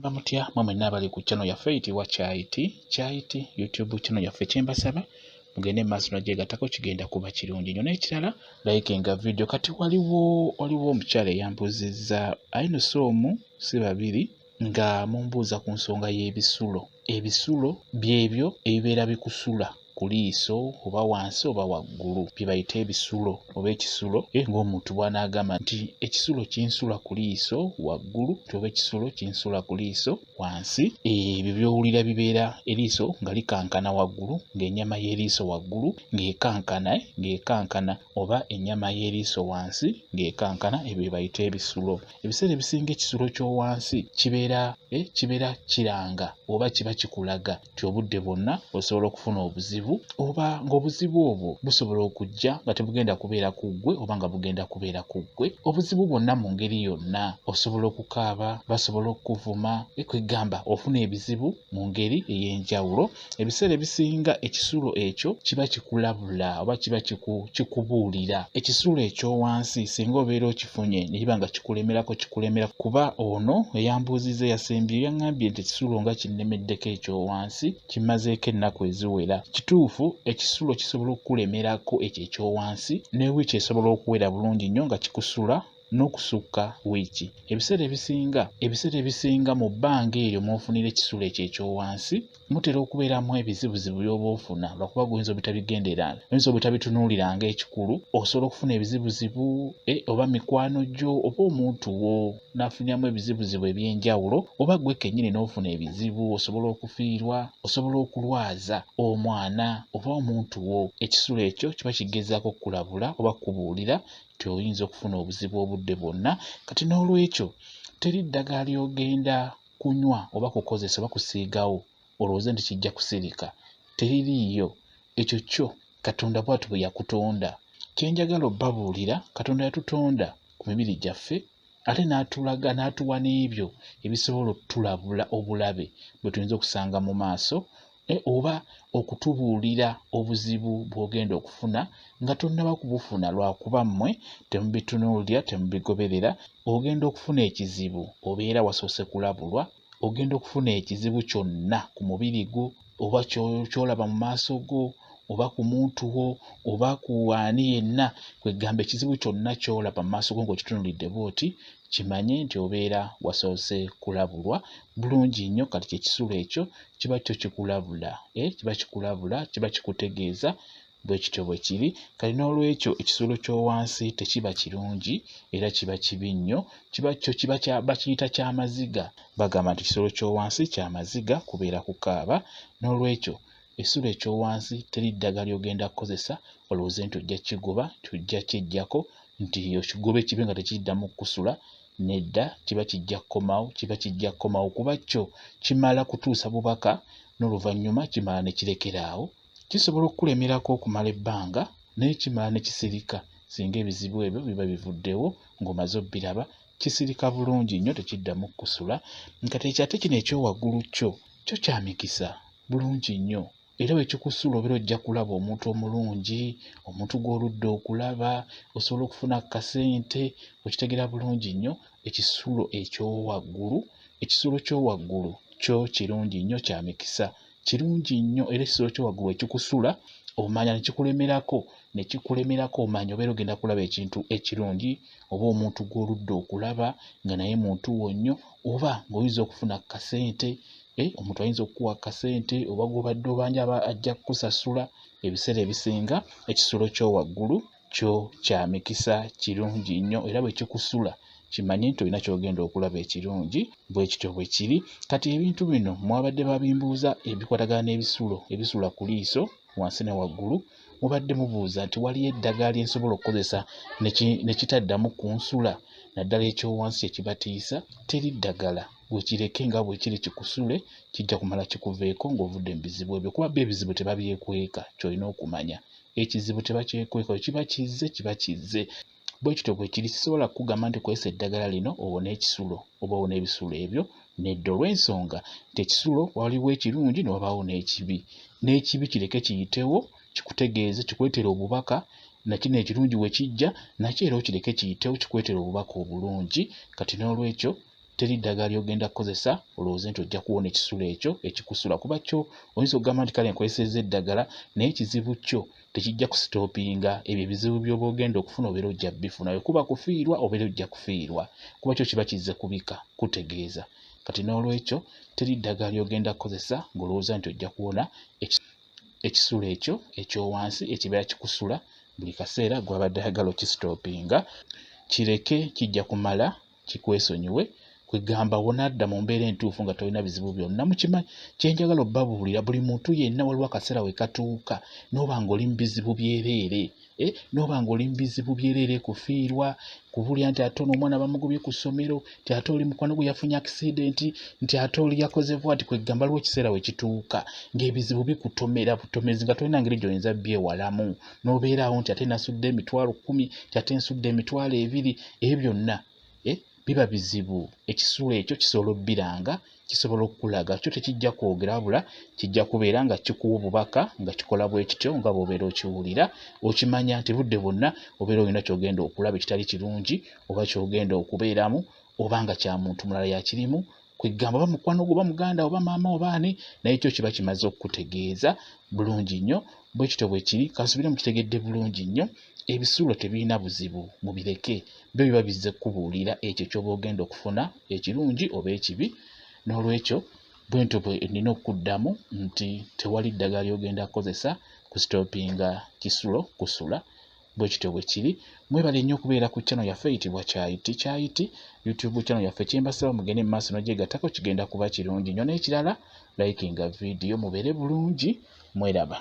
Mugamba mutya mwe mwenna abali ku channel yaffe eyitibwa Kyayiti Kyayiti YouTube channel yaffe, kyembasaba mugende mu maaso nogyegattako, kigenda kuba kirungi nnyo. N'ekirala, likinga video. Kati waliwo omukyala eyambuuzizza, aye no si omu si babiri, nga mumbuuza ku nsonga y'ebisulo. Ebisulo byebyo ebibeera bikusula ku liiso oba wansi oba waggulu, bye bayita ebisulo oba ekisulo, ng'omuntu bw'anaagamba nti ekisulo kinsula ku liiso waggulu oba ekisulo kinsula ku liiso wansi. Ebyo by'owulira bibeera eriiso nga likankana waggulu, ng'ennyama y'eriiso waggulu ng'ekankana, oba ennyama y'eriiso wansi ng'ekankana, ebyo bye bayita ebisulo. Ebiseera ebisinga ekisulo ky'owansi kibeera kiranga oba kiba kikulaga nti obudde bwonna osobola okufuna obuzibu, oba ng'obuzibu obwo busobola okujja nga tebugenda kubeera ku ggwe oba nga bugenda kubeera ku ggwe. Obuzibu bwonna mu ngeri yonna, osobola okukaaba, basobola okukuvuma, kwegamba ofuna ebizibu mu ngeri ey'enjawulo. Ebiseera ebisinga ekisulo ekyo kiba kikulabula oba kiba kikubuulira. Ekisulo ekyowansi singa obeera okifunye ne kiba nga kikulemerako, kikulemera, kuba ono eyambuuzizza eyasembye yaŋŋambye nti ekisulo nga kinnemeddeko ekyowansi kimazeeko ennaku eziwera. Kituufu, ekisulo kisobola okukulemerako ekyo ekyowansi, ne wiiki esobola okuwera bulungi nnyo nga kikusula n'okusukka wiiki. Ebiseera ebisinga mu bbanga eryo mw'ofunira ekisulo ekyo ekyowansi, mutera okubeeramu ebizibuzibu by'oba ofuna, lwakuba gwe oyinza obutabigendera, oyinza obutabitunuulira ng'ekikulu. Osobola okufuna ebizibuzibu, oba mikwano gyo oba omuntu wo n'afuniramu ebizibuzibu eby'enjawulo, oba ggwe kennyini n'ofuna ebizibu, osobola okufiirwa, osobola okulwaza omwana oba omuntu wo. Ekisulo ekyo kiba kigezaako okkulabula oba kkubuulira nti oyinza okufuna obuzibu obudde bwonna. Kati n'olwekyo teri ddagala ly'ogenda kunywa oba kukozesa oba kusiigawo olowooze nti kijja kusirika, teririiyo. Ekyo kyo Katonda bw'atyo bwe yakutonda. Kye njagala obbabuulira, Katonda yatutonda ku mibiri gyaffe, ate n'atulaga n'atuwa n'ebyo ebisobola ottulabula obulabe bwe tuyinza okusanga mu maaso, oba okutubuulira obuzibu bw'ogenda okufuna nga tonnaba kubufuna, lwakuba mmwe temubitunuulira, temubigoberera. Ogenda okufuna ekizibu obeera wasoose kulabulwa. Ogenda okufuna ekizibu kyonna ku mubiri gwo oba ky'olaba mu maaso go oba ku muntu wo oba ku ani yenna, kwegamba ekizibu kyonna ky'olaba mu maaso go ng'okitunuulidde bw'oti, kimanye nti obeera wasoose kulabulwa bulungi nnyo. Kati kyekisulo ekyo kiba kyo kikulabula, kiba kikulabula, kiba kikutegeeza, bwe kityo bwe kiri. Kati n'olwekyo ekisulo ky'owansi tekiba kirungi era kiba kibi nnyo, kiba kyo kiba bakiyita kyamaziga. Bagamba nti ekisulo ky'owansi kyamaziga, kubeera kukaaba. N'olwekyo ekisulo ekyowansi teri ddagala ly'ogenda kukozesa olowooze nti ojja kigoba, nti ojja kyeggyako, nti okigobe kibe nga tekiddamu kukusula. Nedda, kiba kijja kukomawo, kiba kijja kukomawo, kuba kyo kimala kutuusa bubaka n'oluvannyuma kimala ne kirekera awo. Kisobola okukulemerako okumala ebbanga, naye kimala ne kisirika singa ebizibu ebyo biba bivuddewo ng'omaze obbiraba, kisirika bulungi nnyo, tekiddamu kukusula. Kati ekyo ate kino ekyowaggulu kyo kya mikisa bulungi nnyo, era bwe kikusula obeera ojja kulaba omuntu omulungi, omuntu gw'oludde okulaba, osobola okufuna kasente, okitegeera bulungi nnyo. Ekisulo ekyowaggulu, ekisulo ky'owaggulu kyo kirungi nnyo, kya mikisa, kirungi nnyo, era ekisulo ky'owaggulu ekikusula omanya ne kikulemerako, ne kikulemerako, omanya obeera ogenda kulaba ekintu ekirungi oba omuntu gw'oludde okulaba nga naye muntu wo nnyo, oba ng'oyinza okufuna kasente, omuntu ayinza okukuwa kasente oba gw'obadde obanja aba ajja kukusasula. Ebiseera ebisinga ekisulo ky'owaggulu kyo kya mikisa, kirungi nnyo, era bwe kikusula kimanye nti olina ky'ogenda okulaba ekirungi, bwe kityo bwe kiri. Kati ebintu bino mwabadde babimbuuza ebikwatagana n'ebisulo ebisula ku liiso wansi ne waggulu, mubadde mubuuza nti waliyo eddagala lye nsobola okukozesa ne kitaddamu kunsula, naddala ekyowansi ekibatiisa. Teri ddagala, gwe kireke nga bwe kiri kikusule, kijja kumala kikuveeko ng'ovudde mu bizibu ebyo, kuba bo ebizibu tebabyekweka. Ky'olina okumanya, ekizibu tebakyekweka, bwe kiba kizze kiba kizze, bwe kityo bwe kiri. Sisobola kukugamba nti kozesa eddagala lino owone ekisulo oba owone ebisulo ebyo, nedda, olw'ensonga nti ekisulo waliwo ekirungi ne wabaawo n'ekibi. N'ekibi kireke kiyitewo kikutegeeze, kikuleetere obubaka, na kino ekirungi we kijja nakyo era okireke kiyitewo kikuleetere obubaka obulungi. Kati n'olwekyo Teri ddagala ly'ogenda kukozesa olowooze nti ojja kuwona ekisulo ekyo ekikusula kuba kyo oyinza okugamba nti kale nkozesezza eddagala naye ekizibu kyo tekijja kusitoopinga ebyo ebizibu by'oba ogenda okufuna obeera ojja bifuna bwe kuba kufiirwa obeera ojja kufiirwa kuba kyo kiba kizze kubika kutegeeza kati n'olwekyo teri ddagala ly'ogenda kukozesa ng'olowooza nti ojja kuwona ekisulo ekyo ekyowansi ekibeera kikusula buli kaseera gw'abadde ayagala okisitoopinga kireke kijja kumala kikwesonyiwe kwegamba wonadda mu mbeera entuufu nga tolina bizibu byonna mukimanyi kyenjagala obbabuulira buli muntu yenna waliwo akaseera we katuuka n'oba ng'oli mu bizibu byereere eh, n'oba ng'oli mu bizibu byereere kufiirwa kubulya nti ate ono omwana bamugobye ku ssomero nti ate oli mukwano gwe yafunye akisidenti nti ate oli yakoze bwati kwegamba waliwo ekiseera we kituuka ng'ebizibu bikutomera butomezi nga tolina ngeri gy'oyinza byewalamu n'obeeraawo nti ate nasudde 100,000 nti ate nsudde 20,000 ebyo byonna eh, biba bizibu ekisulo ekyo kisobola obbiranga kisobola okukulaga kyo tekijja kwogera wabula kijja kubeera nga kikuwa obubaka nga kikola bwe kityo nga bw'obeera okiwulira okimanya nti budde bwonna obeera olina ky'ogenda okulaba ekitali kirungi oba ky'ogenda okubeeramu oba nga kya muntu mulala yakirimu kwegamba oba mukwano gwo oba muganda oba maama oba ani naye kyo kiba kimaze okukutegeeza bulungi nnyo bwe kityo bwe kiri kansubire mukitegedde bulungi nnyo ebisulo tebirina buzibu mubireke byo biba bizze kukubuulira ekyo ky'oba ogenda okufuna ekirungi oba ekibi n'olwekyo bwentyo bwe nina okukuddamu nti tewali ddagala ly'ogenda kukozesa kusitopinga kisulo kusula bwe kityo bwe kiri mwebale nnyo okubeera ku channel yaffe eyitibwa Kyayiti Kyayiti YouTube channel yaffe kyembasaba mugende mu maaso n'ogyegattako kigenda kuba kirungi nnyo n'ekirala likinga vidiyo mubeere bulungi mweraba.